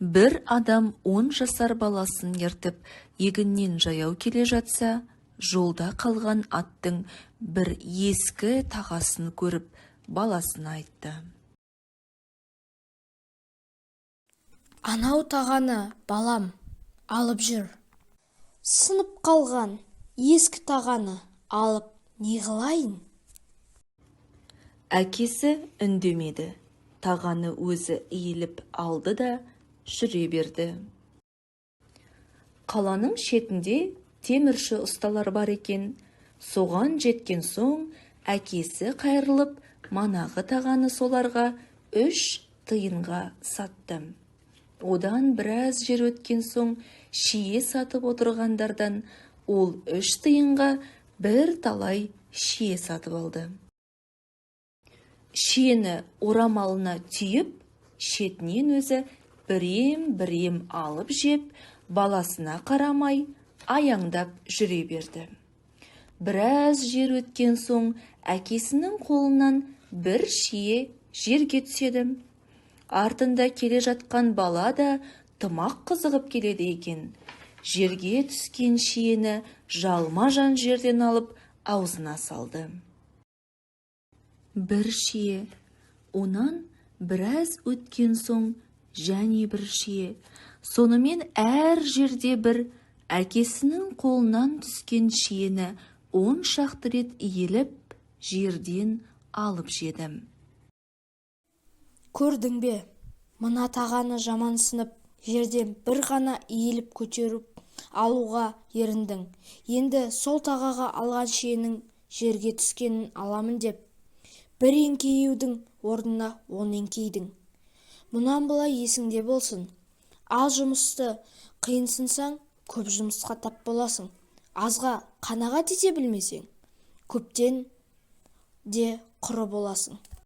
Бір адам 10 жасар баласын ертіп, егіннен жаяу келе жатса, жолда қалған аттың бір ескі тағасын көріп, баласына айтты: Анау тағаны, балам, алып жүр. Сынып қалған ескі тағаны алып не қылайын? Әкесі үндемеді. Тағаны өзі иіліп алды да жүре берді. Қаланың шетінде темірші ұсталар бар екен. Соған жеткен соң, әкесі қайырылып, манағы тағаны соларға 3 тиынға сатты. Одан біраз жер өткен соң, шие сатып отырғандардан ол 3 тиынға бір талай шие сатып алды. Шиені орамалына түйіп, шетінен өзі бірем-бірем алып жеп, баласына қарамай аяңдап жүре берді. Біраз жер өткен соң, әкесінің қолынан бір шие жерге түседі. Артында келе жатқан бала да тымақ қызығып келеді екен. Жерге түскен шиені жалма-жан жерден алып, аузына салды. Бір шие, онан біраз өткен соң және бір шие. Сонымен әр жерде бір әкесінің қолынан түскен шиені 10 шақты рет иіліп, жерден алып жеді. Көрдің бе, мына тағаны жаман сынып, жерден бір ғана иіліп көтеріп алуға еріндің. Енді сол тағаға алған шиенің жерге түскенін аламын деп, бір еңкеюдің орнына 10 еңкейдің. Мұнан былай есіңде болсын: аз жұмысты қиынсынсаң, көп жұмысқа тап боласың. Азға қанағат ете білмесең, көптен де құры боласың.